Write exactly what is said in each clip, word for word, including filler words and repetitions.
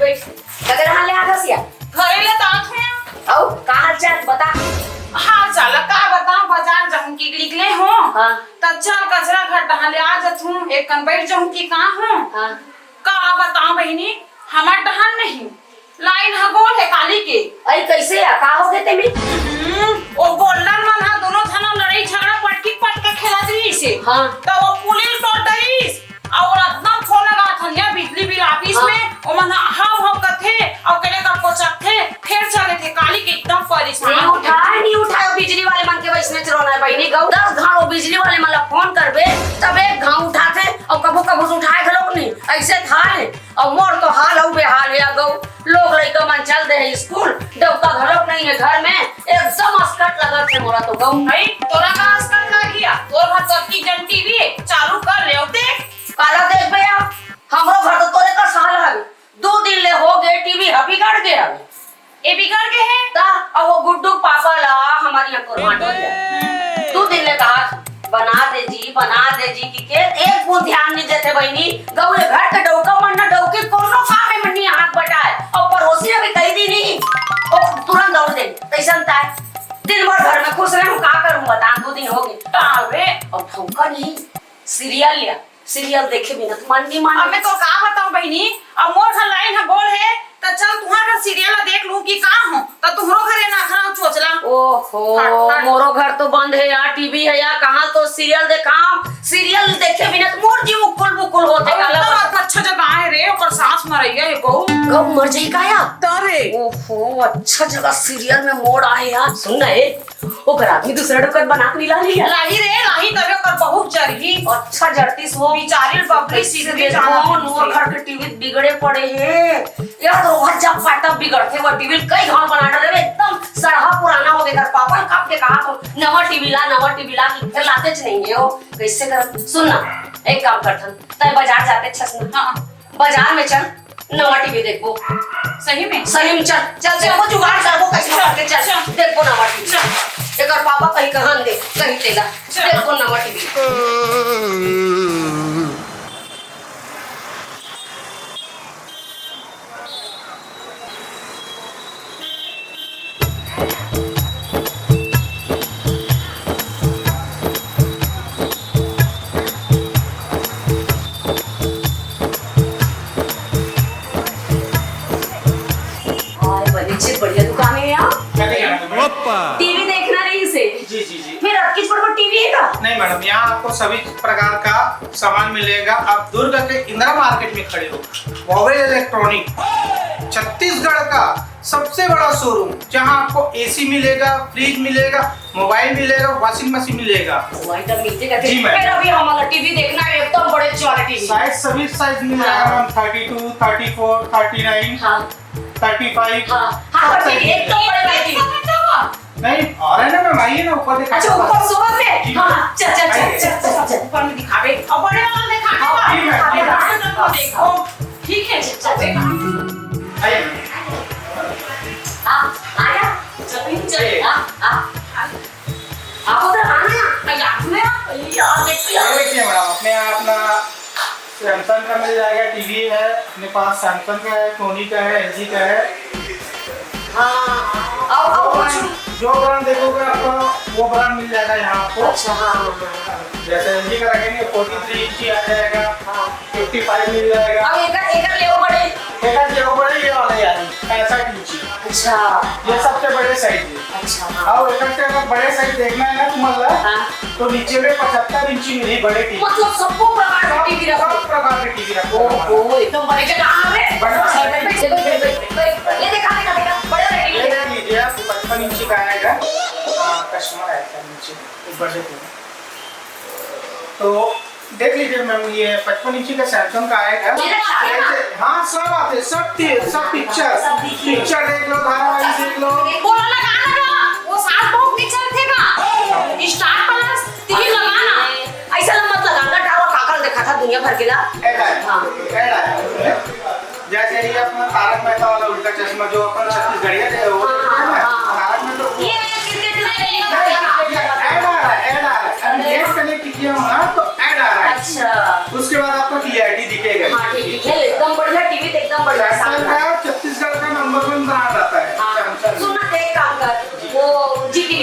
कते रहन ले आगस या? घरे ले तात हूँ। अउ का हाल चाल बता? हाल चाल का बताओ, बाजार जाऊं की निकले हो। हाँ। त चल कचरा घर डहान ले आ जात हूँ, एक कन बैठ जाऊं की का हूँ। हाँ। का बताओ बहिनी, हमर डहान नहीं, लाइन ह गोल है काली के। अई कैसे या? का हो गए तेमी? हम्म, ओ गोल्डन मन हा दोनों जना लड़ाई झगड़ा पटकी पटका खेलत रहिस हे। हाँ। त वो पुलिस टोट डरिस। अउ अतना फोन लगा थन या बिजली बिल ऑफिस हाँ। में, ओमन हाव हाव करथे, अउ कने का कोचकथे, फेर चले थे काली के एकदम परेशान नहीं हो गए। उठाए, नहीं उठाए, बिजली वाले मन के वैसने चरोना है बहिनी गौ। दस घाव बिजली वाले मन ला फोन करबे, तब एक घाव उठाथे, अउ कभू कभू उठाए घलोक नहीं, ऐसे था नहीं। अउ मोर तो हाल अउ बेहाल हे गौ। लोग लइका मन चल दे हे स्कूल, डौका घलोक नहीं है घर में, एकदम असकट लगत है मोला तो गौ। भाई, तोरा का असकट लागिया? तोर घर तो अतकी जन टीवी है, चालू कर ले अउ देख। काला देखबे या? हमरो घर तो तोरे कस हाल हवे। दू दिन ले हो गए, टीवी ह बिगड़ गए हवे। ए बिगड़ गए है? ता, अउ वो गुड्डू पापा ला हमर यहाँ कोरमाट हो गया। दू दिन ले कहा, "बना दे जी, बना दे जी," कि के एक बूंद ध्यान नहीं देते बहिनी। गौरे घर के डौका मन ना डौकी कोनो काम में नहीं हाथ बटाए। अउ पड़ोसी अभी कही दी नहीं, ओ तुरंत दौड़ दे। कैसन ताय? दिन भर घर में खुश रहूं, का करूं बता, दू दिन हो गए। का रे? अब ठौका नहीं, सीरियल लिया, सीरियल देखे बिना तो मन नहीं माने। अब मैं तो का बताऊं बहिनी, अब मोर घर लाइन ह गोल है, त चल तुहार घर सीरियल ला देख लूं कि का हो, त तुहरो घर ये नाखरा चोचला। ओहो, फट, फट। मोरो घर तो बंद है यार, टीवी है यार, कहाँ तो सीरियल देखाओ, सीरियल देखे बिना तो मोर जीव उकुल बुकुल होते अब काला एकदम बस। अच्छा जगह है रे, ओकर सास मरैया है गौ। गौ मर जाई का यार? तरे। ओहो, अच्छा जगह सीरियल में मोड़ आए यार, सुन ना ए, ओकर आदमी दूसरा डोकर बना के मिला लिया। लाही रे, लाही तबे ओकर बहुत जरही। अच्छा जरतीस हो। बिचारी बबली कैसे सिद्धि देखो, जानत मोर नहीं। घर के टीवी बिगड़े पड़े हे। यार तो हर जब पाटा बिगड़थे वो टीवी कई घाव बना डरे, एकदम सड़हा पुराना हो गया। पापा कब के कहा तो नवा टीवी ला, नवा टीवी ला, कि फिर लाते च नहीं है हो। कैसे कर? सुन ना, एक काम करथन, तय बाजार जाते छस ना। हाँ। बाजार में चल, नवा टीवी देखबो। सही में? सही में चल, चल, चल, वो जुगाड़ करबो, कैसे चल, करके चल, चल। देखबो नवा टीवी। चल। एकर पापा कहीं कहन दे, कहीं तेला। चल। देखबो नवा टीवी। हाय, बड़ी अच्छी, बढ़िया दुकान है यार। क्या कह रहा है? टीवी देखना नहीं इसे। जी, जी, जी। फिर आपकी छोड़ टीवी है का? नहीं मैडम, यहाँ आपको सभी प्रकार का सामान मिलेगा। आप दुर्ग के इंदिरा मार्केट में खड़े हो, वॉवेल इलेक्ट्रॉनिक, छत्तीसगढ़ का सबसे बड़ा शोरूम, जहाँ आपको एसी मिलेगा, फ्रिज मिलेगा, मोबाइल मिलेगा, वॉशिंग मशीन मिलेगा। मोबाइल तो मिलते करते। जी मैम। फिर अभी हमारा टीवी देखना है, एकदम बड़े वाला टीवी। साइज सभी साइज मिल जाएगा हाँ। मैम, थर्टी टू, थर्टी फोर, थर्टी नाइन, हाँ। थर्टी फाइव, हाँ, हाँ, सब साइज ठीक है, मिल एकदम जाएगा। बड़े वाला टीवी। नहीं, और है ना मैम, आइए ना ऊपर दिखा अच्छा, ऊपर सोफा पे? जी। हाँ, चल, चल, चल, आइए। चल, चल, चल। ऊपर में दिखावे। और बड़े वाला दिखावे हाँ, ना। जी मैम, जी मैम। हाँ, हाँ, देखो। ठीक है, चल, चल, चल। आइए मैम। हाँ, आया। चल, चल, हाँ, हाँ। आप उधर आना। मैं याद में आ, यार, देखो यार। ये देखिए मैडम, अपने यहाँ अपना सैमसंग का मिल जाएगा, टीवी है अपने पास, सैमसंग का है, सोनी का है, एलजी का है। हाँ, आओ, आओ, जो पूछो। ब्रांड, जो ब्रांड देखोगे आपको, वो ब्रांड मिल जाएगा यहाँ आपको। अच्छा, हाँ, हाँ, हाँ। जैसे एलजी का रखेंगे, फोर्टी थ्री इंची आ जाएगा, हाँ। फिफ्टी फाइव मिल जाएगा। अब एकर, एकर लेव बड़े। एकर लेव बड़े, ये वाला यार, पैंसठ इंची। अच्छा। ये सबसे बड़े साइज है। अच्छा, हाँ। अब एकर से अगर बड़े साइज देखना है ना तुम्हारा, हाँ। तो नीचे में पचहत्तर इंची मिली बड़े टीवी। मतलब सबको प्रकार के टीवी रखो। सब प्रकार के टीवी रखो। ओहो, एकदम बड़े के कहाँ रे? बड़ा साइज। ये देखा, देखा, देखा, बड़े वाले ये टीवी। देख लीजिए, आपको पचपन इंची का आएगा। हाँ, कस्टमर आएगा नीचे, ऊपर से पूरा। तो देख लीजिए मैम, ये पचपन इंची का सैमसंग का आएगा। ये देखा, देखा। जैसे, हाँ, सब आते, सब टी-, सब पिक्चर, सब पिक्चर। पिक्चर देख लो, धारावाहिक देख लो। बोला ना, गाना गा, वो सास बहू पिक्चर थे का? स्टार प्लस टीवी लगाना। ऐसा मत लगा, अंदर टावर काकल देखा था दुनिया भर के ला। ऐड आया, हाँ। ऐड आया। जैसे ये अपना तारक मेहता वाला उल्टा चश्मा, जो अपन छत्तीसगढ़िया थे, वो हाँ, हाँ, हाँ। तारक मेहता ये, ये, ये, ये, ये, ये, ऐड आ रहा है, ऐड आ रहा है। अभी नेट कनेक्ट किया हो ना, तो ऐड आ रहा है। अच्छा। उसके बाद आपको वीआईपी दिखेगा। हाँ, ठीक है, एकदम बढ़िया, टीवी तो एकदम बढ़िया। सैमसंग का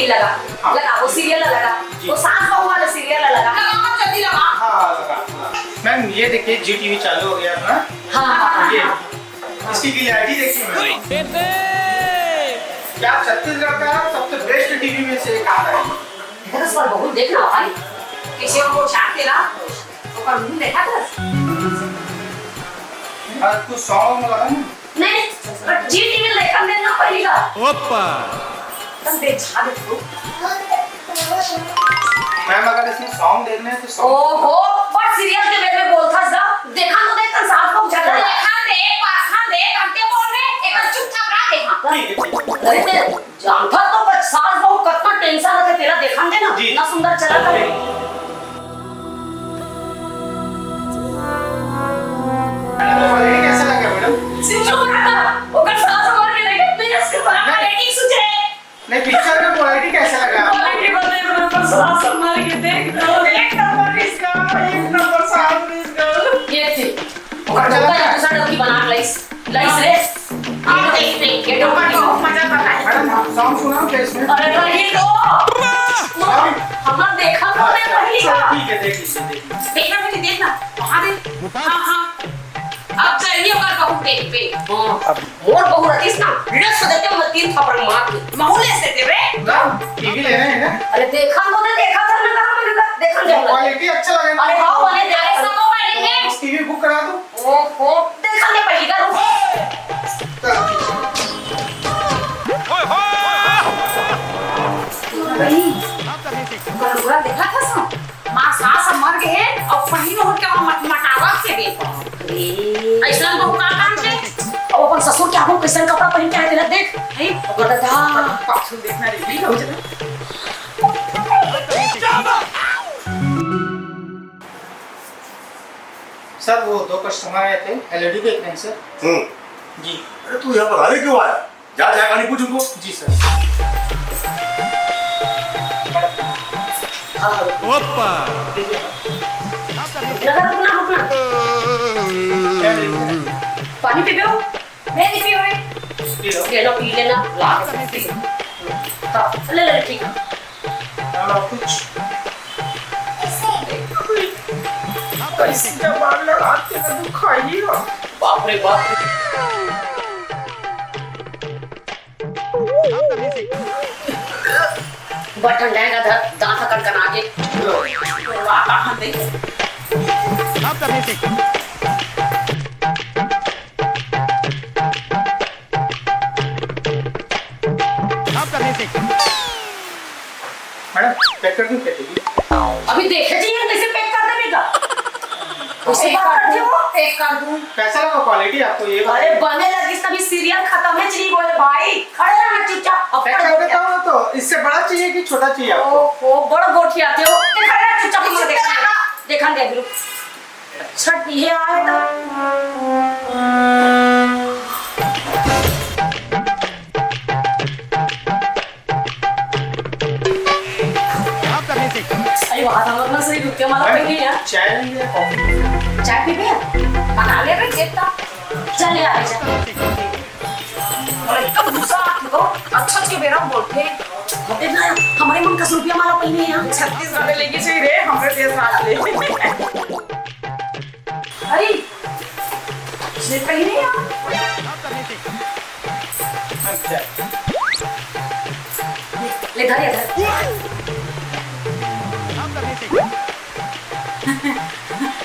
लगा, हाँ। लगा, वो सीरियल लगा, जी। वो सास बहू वाले सीरियल लगा। लगा, जल्दी लगा। हाँ, हाँ, लगा, लगा। मैम, ये देखिए, जी टीवी चालू हो गया अपना। हाँ, हाँ, हाँ, ये, हाँ। इसकी क्लैरिटी देखिए मैम। क्या छत्तीसगढ़ का सबसे बेस्ट टीवी में से एक आता है। बस पर बहुत देखना भाई। किसी को चाहते ना, तो कर मुंह देखा था। हाँ, कुछ सॉन्ग लगा ना। नहीं, पर जी टीवी लेखन देना पड़ेगा। ओप्पा। तब दे छा दे तू। मैम, अगर इसमें सॉन्ग देखने हैं तो सॉन्ग। ओहो, पर सीरियल के बारे में बोलता जा। देखा तो देख, सास को झगड़ा। देखा दे, पाखा दे, करते बोल रहे, एक चुप था रहा दे, हाँ। ठीक है, ठीक है। अरे ते जानता तो बस सास बहू कतना टेंशन रखे, तेरा देखा दे ना, जी। इतना सुंदर चला था। मैडम, क्वालिटी कैसा लगा मैडम? सिंचो का था, ओकर सास हमारे के देखे, तेज के बड़ा क्वालिटी सुझे। नहीं, पिक्चर में क्वालिटी कैसा लगा? क्वालिटी बोले, ओकर सास हमारे के देख, एक नंबर इसका, एक नंबर सास इसका। ये थी, ओकर अच्छा लगा? दूसरा डब्बी बना लाइस। लाइस रे। आप देखते हैं, ये तो बहुत मजा आता है। मैडम, सॉन्ग सुनाओ क्या इसमें? अरे, वही तो। सॉन्ग? हम लोग देखा तो नहीं वही चलो, का। ठीक है, देख लीजिए, देख लीजिए। देखना बेटी, देखना। वहाँ दे। हाँ, हाँ। अब चाहिए ओकर बहू देख पे। हाँ। मोर बहू रहतीस ना, भिड़क से देते, मैं तीन थप्पड़ मार दूँ। महू ले से देवे। ना, टीवी लेना है ना? अरे, देखा तो नहीं, देखा था ना, कहाँ मैंने कहा, देखा नहीं। क्वालिटी अच्छा लगे ना? अरे, हाँ, वाले देखा। अरे, सब वाले हैं। टीवी बुक करा दो। ओहो, देखा ले पहिली का रूप। नहीं, कलुआ देखा था सो? माँ सास मर गए हैं और पहिन ओढ़ के वहाँ मट-, मटावा के गए। अरे। ऐसा बहू का काम है? अब अपन ससुर के आगू कैसन कपड़ा पहन के आए तेला देख। नहीं, ओकर दादा। पाछू देखना रे, नहीं हो जाना। सर, वो दो कस्टमर आए थे, एलईडी देख रहे हैं सर। हम्म। जी। अरे, तू यहाँ पर आने क्यों आया? जा, जा, पानी पूछ उनको। जी सर। हाँ, हाँ। ओप्पा। रुकना, रुकना, रुकना। क्या दे रहे हैं? पानी पीबे हो? मैं नहीं पी रही। P low. ले लो, पी लेना, ला के पी लो। हाँ, ले, ले, ठीक है। और कुछ? कैसे जबान लड़ा के मैं दुखाई हो। बाप रे बाप। बटन रहेगा धर, दांत कनकना के। वाह, कहाँ दे? मैडम, पैक कर दूं क्या टीवी? अभी देखे जी, ये कैसे पैक कर देने का? उसे पैक कर दूं, पैक कर दूं। कैसा लगा क्वालिटी आपको ये बताइए? अरे, बने लगिस तभी सीरियल खतम है, चली बोले भाई, खड़े रहना चुपचाप। अब पैक कर देता हूँ तो इससे बड़ा चाहिए कि छोटा चाहिए आपको? ओहो, बड़ गोठियाते हो। ये खड़े रह चुपचाप, मुझे देखा, देखा दे अभी। अच्छा, ये आए तो। अरे, वहाँ तो हम लोग ना सही रुक के हमारा मैम, पहले यार। चाय लेंगे या कॉफी? चाय पीबे? बना ले रे, जेब का। चल यार, चल। और एकदम गुस्सा आ, देखो, अच्छा, अच्छे बेरा बोलते हैं। होते ना, हमारे मन का रुपया हमारा पहले यहाँ। छत्तीसगढ़ में लेके चाहिए रे, हमारे देश राज ले। अरे, ये पहले यार। ले, धर, धर।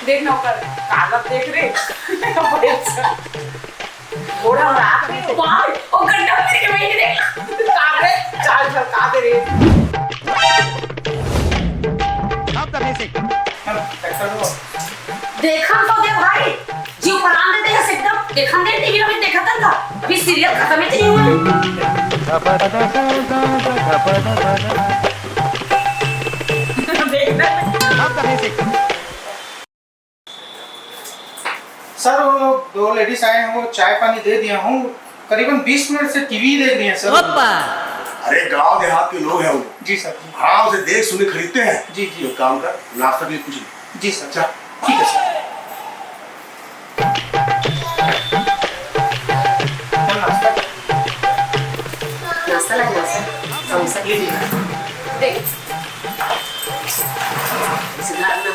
देख ना ऊपर, कागज देख रे। घोड़ा और आग में। बाप रे, ओ गड्ढा मेरे के वहीं देख। कागज, चाल चल, कागज रे। देखन तो दे भाई, जीव परान दे दे एकदम। देखन दे, टीवी में देखत था, अभी सीरियल खत्म ही नहीं हुआ। देखना। सर, वो लोग दो लेडीज आए हैं, वो चाय पानी दे दिया हूँ, करीबन बीस मिनट से टीवी देख रही हैं सर। ओप्पा। अरे, गांव देहात के लोग हैं वो। जी सर, जी। आराम से देख सुने खरीदते हैं। जी, जी। एक काम कर, नाश्ता भी कुछ ले। जी सर। जा। ठीक है सर। सर, नाश्ता। नाश्ता ला, नाश्ता। समोसा। ये लीजिए। देख। सुधारना।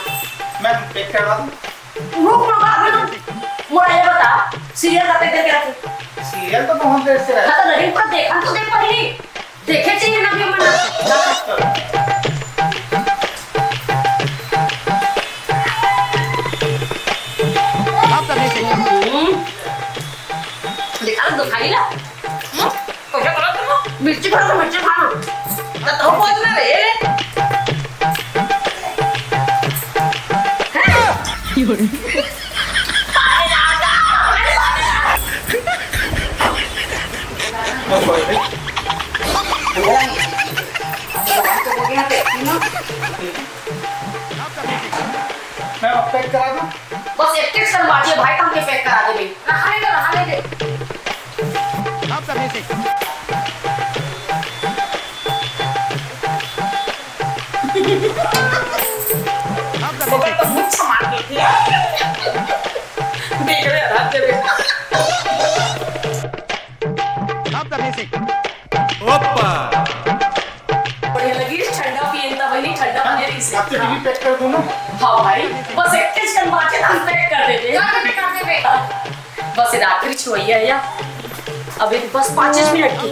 मैम, पैक करवा दूं? रुक, रुक, अभी रुक। मोला ये बता, सीरियल कतेक देर के रखे? सीरियल तो बहुत देर से रहा। हाँ, तो नहीं, पर देखन तो दे पहली। देखे चाहिए ना भी मन। आप तो नहीं चाहिए। हम्म। देखा ना, दिखाई ना। हम्म? कैसे करो तुम? मिर्ची खाना, मिर्ची खाना। तो तुम बोल ना रे। मैम, अब पैक करा दूं? बस एक टेक्स्ट कर बाकी है भाई, तो हमके पैक करा दे भाई। रहा ले दे, रहा ले दे। मगर तो मुझ मार देती है। देख रहे हैं, हाथ दे रहे हैं। ओप्पा। बढ़िया लगी, ठंडा पियन ता बनी, ठंडा बने रही से। आप तो टीवी पैक कर दो ना। हाँ भाई, बस एक टेक्स्ट कर बाकी, तो हम पैक कर देते हैं। कर दे, कर दे। बस ये आखिरी छुआइया है या? अभी बस पाँच मिनट की।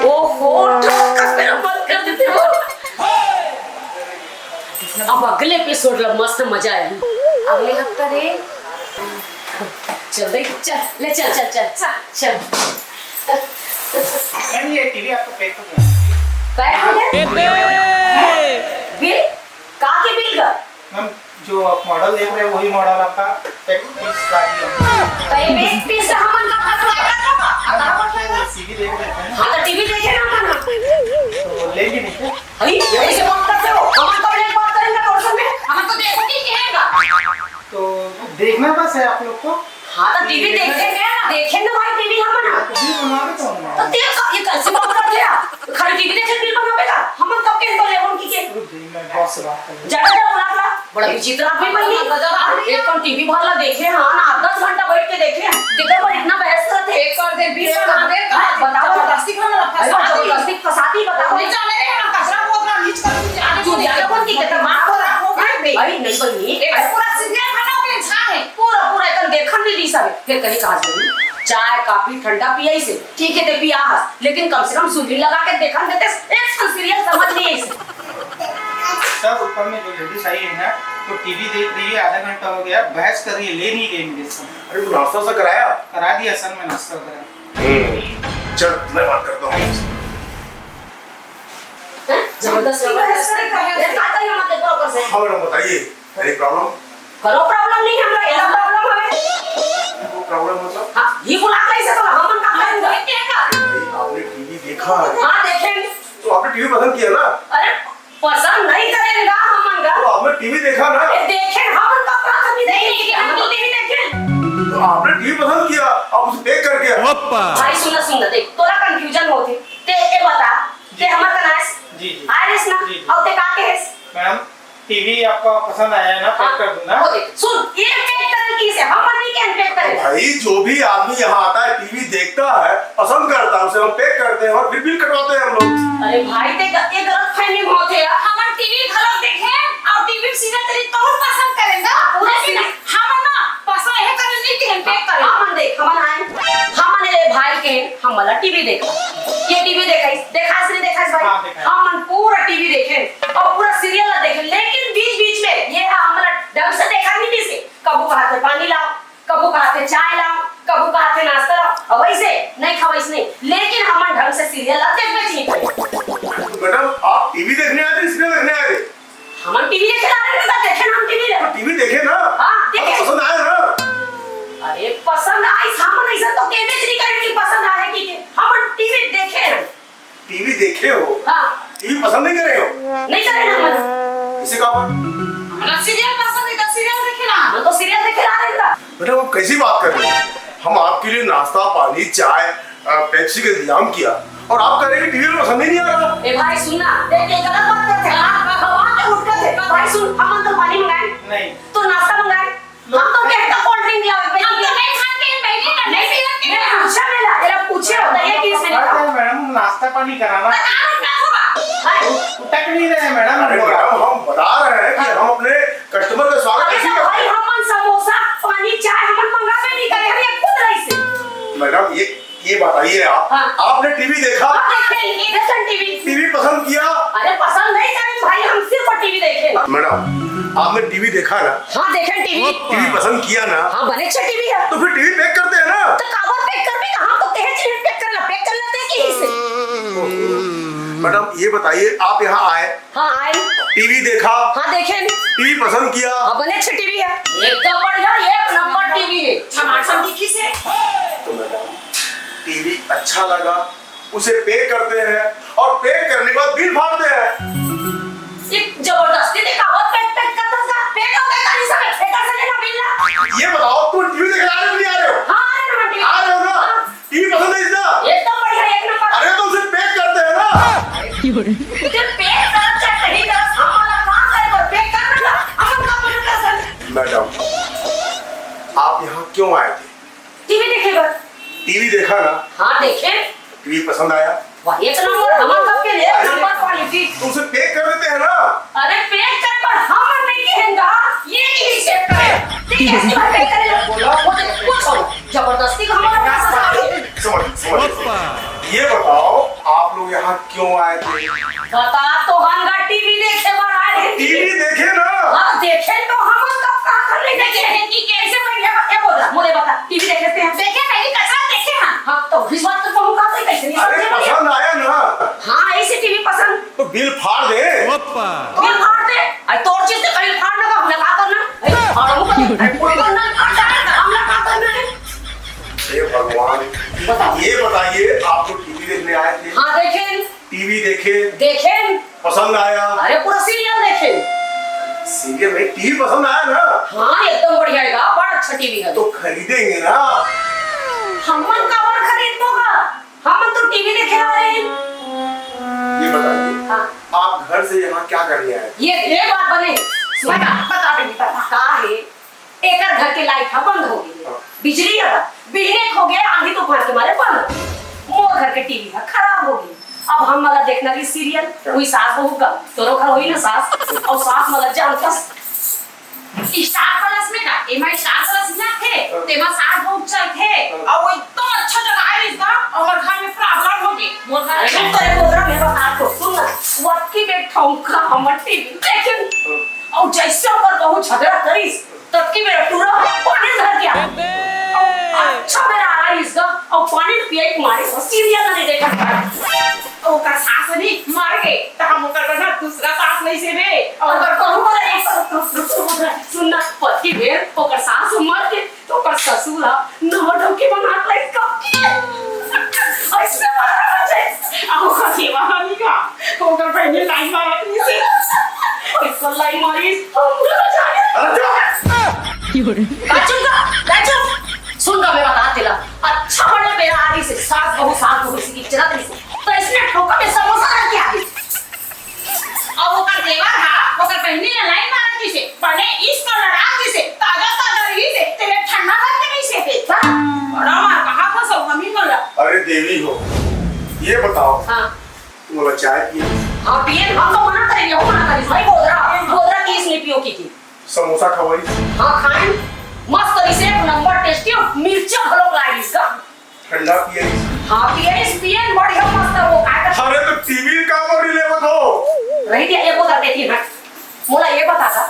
ओहो, ठोक कर मेरा बंद कर देते हो। अब अगले एपिसोड ला मस्त मजा आएगी। अगले हफ्ता रे। चल दे, चल, ले चल, चल, चल, चल। मैम, ये टीवी आपको पैक हो गया। पैक हो गया? बिल? का के बिल का? मैम, जो आप मॉडल देख रहे हैं, वही मॉडल आपका पैक पीस का ही है। तो ये पैक पीस का हमन का पता लगा था? आधार कार्ड लगा। टीवी देख रहे थे। हाँ, तो टीवी देखे ना हमन। तो लेंगे नहीं क्या? अरे, ऐसे बात करते हो? हमन कब ले बात करेंगे पर्सन में? हमन तो देखो कि कहेगा। तो देखना बस है आप लोग को। हाँ, तो टीवी देखे ना, देखे ना भाई, टीवी हमन। तो बिल बनवा देता हूँ मैं। तो देख, ये कैसे बात कर लिया? खाली टीवी देखे बिल बनावेगा? हमन कब के बोले उनकी के? रुक जाइए, मैं बॉस से बात कर लूँ। ज्यादा ज्यादा बुला रहा, बड़ा विचित्र आदमी बन गई। एक कौन टीवी भर ला देखे, हाँ ना, दस घंटा बैठ के देखे, देखो पर इतना बहस करते। एक कर दे, बीस कर दे, हाँ, बताओ। जबरदस्ती खाना रखा, अरे, शादी। जबरदस्ती फसाती, बताओ। नहीं जाने रे, हम कचरा बहुत ना नीच कर दीजिए। अरे, तू ज्यादा बोलती है, तो मार हो रहा हो, भाई, भाई। अरे, नहीं बनी। एक पूरा सीरियल खाना हो गया, इंसान है। पूरा, पूरा एकदम देखन नहीं दी सब। फिर कहीं कहा से, चाय, कॉफी, ठंडा पिया ही से। ठीक है, ते पिया हस, लेकिन कम से कम सुली लगा के देखन देते, एक सीरियल समझ नहीं है इसे। सर, ऊपर में जो लेडीज आई है ना, वो टीवी देख रही है, आधा घंटा हो गया, बहस कर रही है, ले नहीं रही मेरे से। अरे, तो नाश्ता सा कराया? करा दिया सर, मैं नाश्ता वगैरह। हम्म, चल, मैं बात करता हूँ। हैं? जबरदस्ती बहस करे, कहे, "अरे, का कही हम आपके ऊपर से?" हाँ, मैडम, बताइए, any problem? कोनो problem नहीं, हमरा एला problem हवे। वो problem मतलब? हाँ, ये बुला के इसे तो हमन का करेंगे? नहीं, आपने टीवी देखा है? हाँ, देखें। तो आपने टीवी पसंद किया ना? अरे, पसंद नहीं करेगा हमन का। तो आपने टीवी देखा ना? ए, देखे हमन का अपना कभी नहीं देखे, हम तो टीवी देखे। तो आपने टीवी पसंद किया, आप उसे पैक करके। ओप्पा। भाई सुन, सुन, देख, तोला confusion होथे। ते ए बता, ते हमर कनास जी, जी। आयरिस ना, जी, जी। अउ ते का कहेस? मैडम, टीवी आपका पसंद आया है ना, पैक हाँ, कर दूं ना? वो देख, सुन, ये पैक करन की से, हमन नहीं के अनपैक करे। भाई, जो भी आदमी यहाँ आता है, टीवी देखता है, पसंद करता है, उसे हम पैक करते हैं और फिर बिल कटवाते हैं हम लोग। अरे भाई, ते ग-, ये गलत फहमी में होथे यार। हमन टीवी घलो देखे अउ टीवी में सीरियल तेरी बहुत पसंद करेंगे। पूरा लेकिन सीरियल। हमन ना पसंद ये करे नहीं कि हम पैक करें। हमन देख, हमन आए, हमन ले भाई के, हम वाला टीवी देखा। ये टीवी देखा, देखा इसने देखा इस भाई। हाँ, देखा है। हमन पूरा टीवी देखे अउ पूरा सीरियल ला देखे, लेकिन बीच-बीच में ये हा हमला ढंग से देखा नहीं दिसे। कभू कहाथे पानी लाओ, कभू कहाथे चाय लाओ, कभू कहाथे नाश्ता लाओ। अउ वैसे नहीं खवाइस नहीं, लेकिन हमन ढंग से सीरियल ला देखबे चाहिए। तो मैडम, आप टीवी देखने आए थे, सीरियल देखने आए थे? हमन टीवी देखे ला रहे थे, देखे ना हम टीवी ले। तो टीवी देखे ना? हाँ, देखे। आपको पसंद आया ना? अरे, पसंद आइस, हमन ऐसा तो केबे नहीं करे कि पसंद आए कि के। हमन टीवी देखे हैं। टीवी देखे हो? हाँ। टीवी पसंद नहीं करे हो? नहीं करे ना हमन। इसे कहा बात? हमन सीरियल पसंद है, तो सीरियल देखे ना। हमन तो सीरियल देखे ला रहे थे। बेटा, वो कैसी बात कर रहे हो? हम आपके लिए नाश्ता, पानी, चाय, अ, पेप्सी का इंतजाम किया और आप कह रहे हैं कि टीवी में पसंद ही नहीं आ रहा। ए भाई सुन ना, देख ये गलत बात करथे। हाँ, हाँ, हाँ, वहाँ के उठकत हे। भाई सुन, हमन तो पानी मंगाए। नहीं। तो नाश्ता मंगाए। हम तो कहता कोल्ड ड्रिंक लाओ, हम तो नहीं खाते हैं, पहले का नहीं पीते हैं। मैं पूछा मेरा, मेरा पूछे होता है कि इसमें अरे मैडम, नाश्ता पानी कराना। तो कहाँ रुकना होगा? अरे, टूटक नहीं रहे, मैडम। अरे, मैडम, हम बता रहे हैं कि हाँ। हम अपने कस्टमर का स्वागत अरे, कैसे तो करते भाई, हैं? हमन समोसा, पानी, चाय हमन मंगाबे नहीं करे, हम ये खुद रही से। मैडम, ये, ये बताइए आप, हाँ। आपने टीवी देखा? हाँ, देखे, ये देखन टीवी। टीवी पसंद किया? अरे, पसंद नहीं करे भाई, हम सिर्फ टीवी देखे। मैडम, आपने टीवी देखा ना? हाँ, देखे टीवी। टीवी पसंद किया ना? हाँ, बने अच्छा टीवी है। तो फिर टीवी पैक करते हैं ना? तो काबर पैक करबे? कहाँ तो कहे टीवी पैक करना, पैक कर लेते हैं कहीं से। मैडम, ये बताइए, आप यहाँ आए, हाँ, आए। टीवी देखा? हाँ, देखे। टीवी पसंद किया? हाँ, बने अच्छा टीवी है। एकदम बढ़िया, एक नंबर टीवी है। हमारे साथ दिखी से। तो मैडम, टीवी अच्छा लगा, उसे पे करते हैं और पे करने के बाद बिल फाड़ते हैं। ये जबरदस्ती दिखावा, पे, पे करता था, पे करता था, नहीं समझ, पे कर सके ना बिल ना। ये बताओ, तुम टीवी देखने आ रहे हो, नहीं आ रहे हो? हाँ, आ रहे हो ना, टीवी। आ रहे हो ना? हाँ। टीवी पसंद है इतना? एकदम बढ़िया, एक नंबर। अरे, तो उसे पे करते हैं ना। इधर पे कर, चाहे नहीं कर, हम वाला काम करे, पर पे कर ना, हम का बोलता सर। मैडम, आप यहाँ क्यों आए थे? टीवी देखे बर। टीवी देखा ना? हाँ, देखे। टीवी पसंद आया? वाह, एक नंबर, हमारे सबके लिए एक अरे, नंबर क्वालिटी। तो उसे पे कर देते हैं ना। अरे, पे कर, पर हम नहीं कहेंगे, ये नहीं चेक करे। ठीक है, इसके बाद पे करे। बोला। वो तो कुछ हो, जबरदस्ती का हमारा पास आ गया। समझ, समझ। ये बताओ, आप लोग यहाँ क्यों आए थे? बता तो, हम गा टीवी देखे बर आए हैं। टीवी देखे ना? हाँ, देखे तो हम कब कहा था नहीं देखे हैं कि कैसे बढ़िया बात है, बोल रहा, मुझे बता, टीवी देखे थे हम? देखे नहीं, कसम देखे हैं। हाँ, तो इस बात को हम कहा था, कैसे नहीं अरे, समझे भैया? पसंद आया ना? हाँ, ऐसे टीवी पसंद। तो बिल फाड़ दे। बिल फाड़ दे। अरे, तोर चीज से कहीं फाड़ ना, हमने कहा करना। अरे, फाड़ू का, अरे, कोई करना, हमने कहा करना है। हे भगवान, बताओ। ये बताइए, आप तो टीवी देखने आए थे। हाँ, देखे। टीवी देखे। देखे। पसंद आया। अरे, पूरा सीरियल देखे। सीरियल में टीवी पसंद आया ना? हाँ, एकदम बढ़िया है, बड़ा अच्छा टीवी है। तो खरीदेंगे ना। हमन काबर खरीदबो गा? हमन तो टीवी देखे आ रहे हैं। ये बताइए, हाँ। आप घर से यहाँ क्या करने आए? ये, ये बात बने। बता, बता बेटी, बता। का है? एकर घर के लाइट ह बंद हो गई, हाँ। बिजली ह बिहने खो गया, आंधी तूफान के मारे बंद हो गई। मोर घर के टीवी ह खराब हो गई। अब हम वाला देखना रही सीरियल, हाँ। वही सास बहू का, तोरो घर होई ना सास, और सास वाला जानता। स्टार प्लस में ना, एमा स्टार प्लस ना थे, हाँ। तेमा सास बहू चलथे, हाँ। और वो एकदम अच्छा जगह है इसका, और घर में प्रॉब्लम हो गई। मोर घर अरे, में तुम तो एक बोल रहा, मेरे बात को सुन ना, वक्की में ठौंका हमर टीवी देखे, हाँ। और जैसे ओकर बहू झगड़ा करिस, ततकी बेरा टूरा पानी धर के आ। अउ अच्छा बेरा आ रहिस गा, अउ पानी पिए के मारे वो सीरियल नहीं देखत था। ओकर सास नहीं मर गए, त हम ओकर बर ना दूसरा सास नहीं से बे। अउ ओकर कहूँ पर एक सुन ना, पति बेर ओकर सास मर के, तो ओकर ससुर हा नवा डौकी बना के लाइस कब की। ऐसे मारा जाए। अउ ओकर सेवा नहीं का, ओकर बहनी लाइन मारत नहीं से। ऐसा लाइन मारी, हम लोग जाने। अरे चुप! का चुप का? का चुप? सुन गा, मैं बता तेला। अच्छा बड़े बेरा आ रही से, सास बहू, सास बहू से की चलत रही से। तो इसने ठोका में समोसा रख के आ गई। अब ओकर देवर हा, ओकर बहिनी ने लाइन मारत रही से, बने इस पर लड़ा रही से, ताजा ताजा रही से, तेरे ठंडा करके नहीं से दे। बड़ा मार कहा था सब हमी बोला। अरे देवी हो, ये बताओ, हाँ। मोला चाय पिए। हाँ, पिए, हम तो मना करेंगे, हम मना करेंगे। भाई, गोदरा, गोदरा की इसने पियो की, की। समोसा खवाई। हाँ, खाई। मस्त तरी से, एक नंबर टेस्टी, और मिर्चा घलोक लाई इसका। ठंडा पिए। हाँ, पिए, पिए, बढ़िया मस्त है वो, खाए का। अरे, तो टीवी का बोली लेवत हो? रही दिया, ये गोदरा देखी, हट। मोला ये बता दा।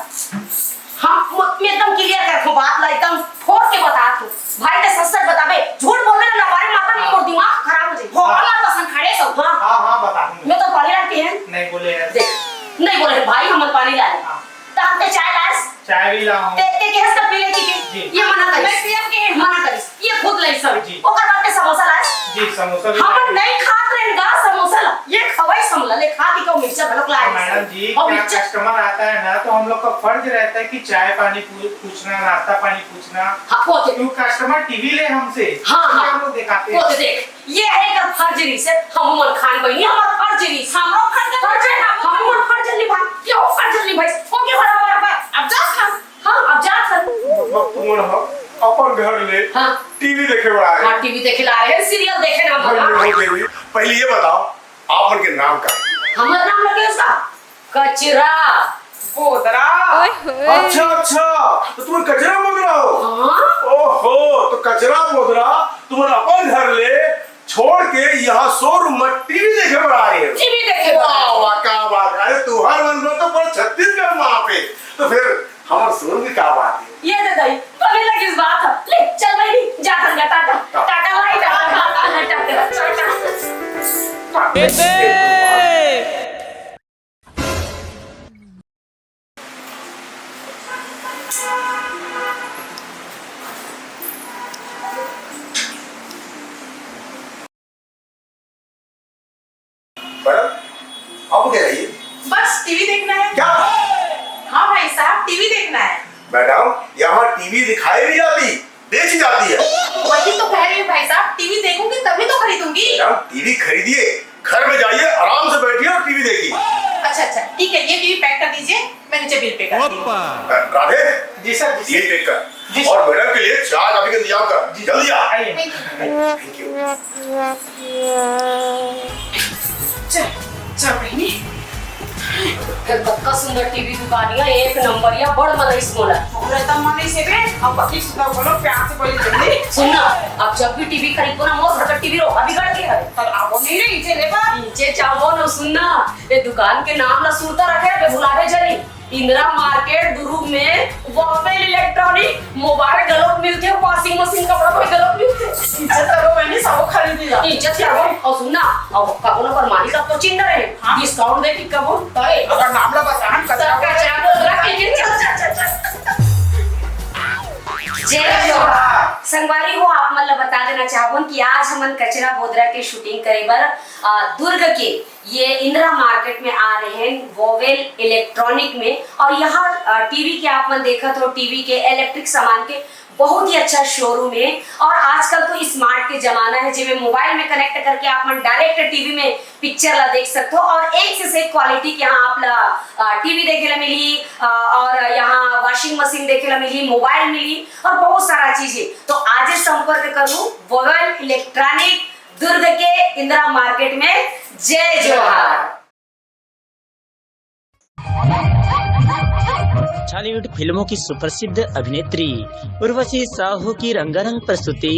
हाँ, म-, मैं एकदम क्लियर कर दूं बात ला, एकदम फोड़ के बता दूं। भाई, ते सच सच बताबे, झूठ बोलबे ना, ना बारे माता में हाँ। मोर दिमाग खराब हो जाए। हो, हाँ। हमार पसंद खड़े सो। हाँ। हाँ, हाँ, बता दूंगा। मैं तो पानी लाके हैं। नहीं बोले हैं। देख, नहीं बोले हैं, भाई, हमन पानी लाए। हाँ। तब ते चाय लास? चाय भी लाऊं। ते, ते केहस त पी ले, ठीक है? जी। ये मना करिस। मैं पीएम के हैं। मना करिस। ये खुद लाई सब। जी। ओकर बाद ते समोसा लास? जी, समोसा भी हमन लाए। नहीं खात रहे गा समोसा ला। ये खवाई समला, ले खा के को मिर्चा घलोक लाए। मैडम जी, और क्या मिर्चा कस्टमर आता है ना, तो हम लोग का फर्ज रहता है कि चाय पानी पू-, पूछना, नाश्ता पानी पूछना। हाँ, वो तो क्यों कस्टमर टीवी ले हमसे? हाँ, तो हाँ। हम लोग दिखाते हैं। वो तो देख, ये है एकर फर्ज रहिस हे, हमू मन खान बहिनी, हमर फर्ज रहिस। हमरो फर्ज फर्ज है, है, हमू मन फर्ज निभाए, केहू फर्ज निभाए, ओके बराबर बा। अब जा खान। हाँ, अब जा खान। मतलब तुम मन ह अपन घर ले हाँ। टीवी देखे बर आए। हाँ, टीवी देखे ला रहे हैं, सीरियल देखे ना धन्य बता। हो देवी। पहले ये बताओ, आप मन के नाम का? हमर नाम लगे उसका कचरा बोदरा। ओए होए। अच्छा, अच्छा, तो तुम कचरा बोदरा हो? हाँ। ओहो, तो कचरा बोदरा, तुम अपन घर ले छोड़ के यहाँ शोरूम में टीवी देखे बर आए हो? टीवी देखे बर। वाह, वाह, क्या बात है। अरे, तुम्हार मन में तो पूरा छत्तीसगढ़ में आप है। तो फिर हमर शोरूम की क्या बात है? ये दे दई, तो अभी लगी इस बात है। ले, चल भाई, जा, टाटा, टाटा, टाटा भाई, टाटा, टाटा, टाटा, टाटा। ए दे। मैडम, आपको क्या चाहिए? बस टीवी देखना है। क्या? हाँ भाई साहब, टीवी देखना है। मैडम, यहाँ टीवी दिखाई नहीं जाती, बेची जाती है। वही तो कह रही हूँ भाई साहब, टीवी देखूंगी तभी तो खरीदूंगी। मैडम, टीवी खरीदिए, घर में जाइए, आराम से बैठिए और टीवी देखिए। अच्छा, अच्छा, ठीक है, ये टीवी पैक कर दीजिए, मैं नीचे बिल पे कर दी। राधे, जी सर, जी सर। ये पैक कर। जी सर। और मैडम के लिए चाय कॉफी का इंतजाम कर। जी। जल्दी आ। आइए। Thank you। चल, चल बहिनी। फेर कतका सुंदर टीवी दुकान हे, एक नंबर या बड़ मनइस मोला। अरे त मनइस हे बे, अब पति सुंदर बोलो, प्यार से बोली जल्दी। सुन ना, अब जब भी टीवी खरीदबो ना, मोर घर का टीवी रोका बिगड़ के हवे। तब आबो नहीं रे, इचे लेबा। इचे चाहबो ना, सुन ना, ये दुकान के नाम ला सुरता रखे, अबे भुलाबे जनी। इंदिरा मार्केट दुर्ग में वॉवेल इलेक्ट्रॉनिक मोबाइल घलोक मिलथे, वॉशिंग मशीन, कपड़ा धोए घलोक मिलथे। इज्जत करो बहिनी, सबो खरीदी ला। इज्जत करो, अउ सुन ना, अउ कबो ना परमानी सब तो चिन्ह रहे, हाँ। डिस्काउंट दे कि कबो। अरे, अगर नाम ला बता, हम कचरा सबका चार बोल रहा है, चल, चल, चल, चल। जय जोहार। संगवारी हो, आप मन ला बता देना चाहबोन कि आज हमन कचरा बोदरा के शूटिंग करे बर, अ, दुर्ग के ये इंदिरा मार्केट में आ रहे हैं, वोवेल इलेक्ट्रॉनिक में। और यहाँ, अ, टीवी के आप मन देखत हो, टीवी के इलेक्ट्रिक सामान के बहुत ही अच्छा शोरूम है। और आजकल तो स्मार्ट के जमाना है, जेमे मोबाइल में कनेक्ट करके आप मन डायरेक्ट टीवी में पिक्चर ला देख सकते हो और एक से एक क्वालिटी के यहाँ आप ला, अ, टीवी देखे ला मिली, अ, और यहाँ वॉशिंग मशीन देखे ला मिली, मोबाइल मिली और बहुत सारा चीज है। तो आज संपर्क करूँ वोवेल इलेक्ट्रॉनिक दुर्ग के इंदिरा मार्केट में। जय जोहार। छॉलीवुड फिल्मों की सुप्रसिद्ध अभिनेत्री उर्वशी साहू की रंगारंग प्रस्तुति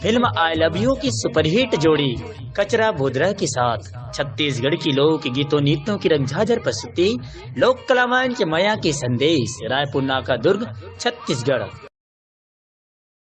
फिल्म आई लव यू की सुपरहिट जोड़ी कचरा बोदरा के साथ छत्तीसगढ़ की लोक गीतों नृत्यों की रंगझाझर प्रस्तुति लोक कलावान के मया के संदेश। रायपुर नाका दुर्ग, छत्तीसगढ़।